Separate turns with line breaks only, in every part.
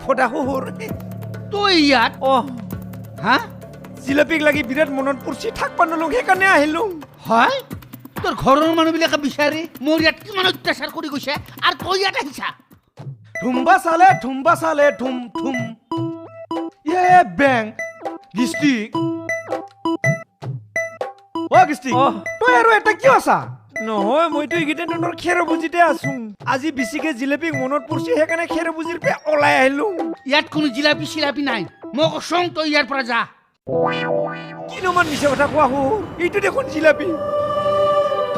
ফটা শহুৰ।
তই ইয়াত?
অ।
হা?
জিলাপীক লাগি বিৰাট মনত পৰছি, থাকবা নলং, সেইকাৰণে আহিলো।
হয়, তোৰ ঘৰৰ মানুহবিলাকে বিচাৰি মোৰ ইয়াত কিমান অত্যাচাৰ কৰি গৈছে আৰু তই ইয়াত আহিছা।
ঠুম্বা চালে, ঠুম্বা চালে, ঠুম ঠুম এ বেং গিষ্টিক। অ গিষ্টিক, তই আৰু এটা কিয় আছা?
নহয়, মইতো এইকেইদিন তোৰ খেৰ বুজিতে আছো। আজি বেছিকে জিলেপীক মনত পৰছি, সেইকাৰণে খেৰ বুজিৰ পৰা ওলাই আহিলো।
ইয়াত কোনো জিলাপি চিলাপি নাই, মই কৈছোং তই ইয়াৰ পৰা যা।
কিনো মান মিছা কথা কোৱা শহুৰ, এইটো দেখোন জিলাপি।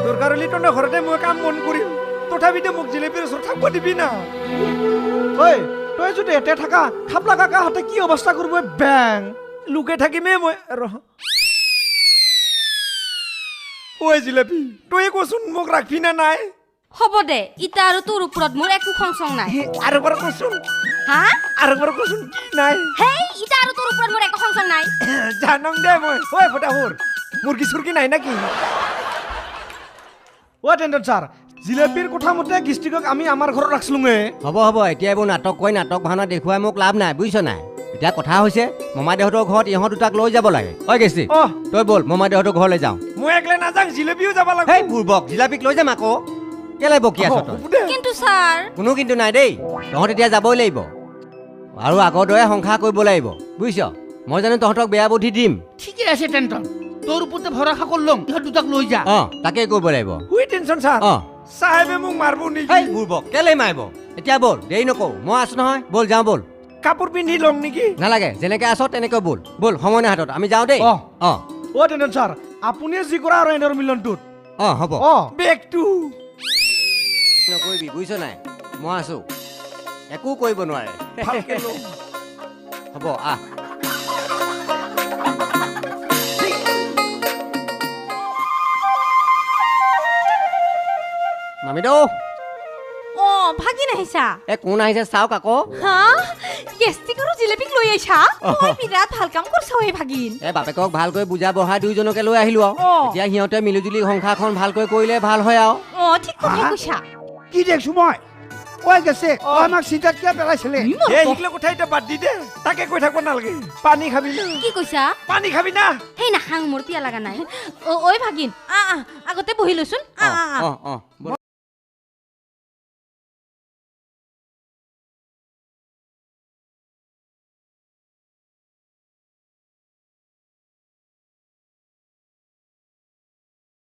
দৰকাৰ হ'লে তহঁতৰ ঘৰতে মই কাম বন কৰিম, তথাপিতো মোক জিলেপীৰ ওচৰত থাকিব দিবি না?
ঐ, তই যদি এতে থাকা, খাপলা কাকাহঁতে কি অৱস্থা কৰিব বেং।
লোকে থাকিমেই মই। ৰহ, ঐ জিলাপি, তই কচোন মোক ৰাখবি না নাই?
হ'ব দে, ইতা আৰু তোৰ ওপৰত মোৰ একো খং চং নাই।
আৰু এবাৰ কচোন।
হা?
আৰু এবাৰ কচোন, কি নাই?
হেই, ইতা আৰু তোৰ ওপৰত মোৰ একো খং চং নাই।
জানং দে মই। ঐ ফটাহুৰ, মুৰ্গী চুৰ্গী নাই নাকি?
অ টেণ্ডন ছাৰ, জিলেপীৰ কথা মতে গিষ্টিকক আমি আমাৰ ঘৰত ৰাখছিলোঙে।
হ'ব হ'ব, এতিয়া এইবোৰ নাটক কৰি নাটক ভাওনা দেখুৱাই মোক লাভ নাই, বুজিছ নাই? এতিয়া কথা হৈছে, মমাদেউহঁতৰ ঘৰত ইহঁত দুটাক লৈ যাব লাগে। ঐ গেষ্টিক, তই ব'ল, মমাদেউহঁতৰ ঘৰলৈ যাওঁ।
মই একলে নাযাং, জিলেপিও যাব লাগিব।
হেই বুৰ্বক, জিলাপীক লৈ যাম আকৌ, কেলে বকি আছ তই?
কিন্তু ছাৰ।
কোনো কিন্তু নাই দেই, তহঁত এতিয়া যাবই লাগিব আৰু আগৰ দৰে সংসাৰ কৰিব লাগিব, বুজিছ? মই জানো তহঁতক বেয়া বুদ্ধি দিম?
ঠিকে আছে টেণ্টন, তোৰ ওপৰতে ভৰসা কৰলং, ইহঁত দুটাক লৈ যা।
অঁ, তাকেই কৰিব লাগিব।
শুই টেনচন ছাৰ। চাহেবে মোক মাৰব নেকি?
হেই বুৰ্বক, কেলে মাৰিব? এতিয়া ব'ল, দেৰি নকৰোঁ, মই আছো নহয়, ব'ল যাওঁ ব'ল।
কাপোৰ পিন্ধি লওঁ নেকি?
নালাগে, যেনেকে আছ তেনেকৈ ব'ল। ব'ল, সময় নাই হাতত, আমি যাওঁ দেই।
অঁ। অ টেণ্ডন ছাৰ, আপুনিয়ে যি কৰা আৰু এনৰ মিলনটোত।
অঁ, হ'ব।
অঁ।
বেগটো।
নকৰিবি, বুজিছ নাই? মই আছো, একো কৰিব নোৱাৰে।
ভালকে লওঁ।
হ'ব, আহ। মামীদেউ।
অ ভাগিন, আহিছা?
এ কোন আহিছে চাওক আকৌ।
হা, গেষ্টিক আৰু জিলেপিক লৈ আহিছা? তই বিৰাট ভাল কাম কৰিছ এই ভাগিন।
এ বাপেকক ভালকৈ বুজা বঢ়াই দুইজনকে লৈ আহিলো আৰু। এতিয়া সিহঁতে মিলিজুলি সংসাৰখন ভালকৈ কৰিলে ভাল হয় আৰু।
অ, ঠিক কথা কৈছা।
কি দেখছো মই? ঐ গেছে, তই আমাক চিন্তাত কিয় পেলাইছিলে?
এই সিগলা কথা এতিয়া বাদ দি দে, তাকে কৈ থাকিব নালাগে। পানী খাবি না?
কি কৈছা?
পানী খাবি না?
সেই নাখাং, মোৰ পিয়া লগা নাই। ঐ ভাগিন, আ আ আগতে বহি লৈচোন। আ আ।
অ অ।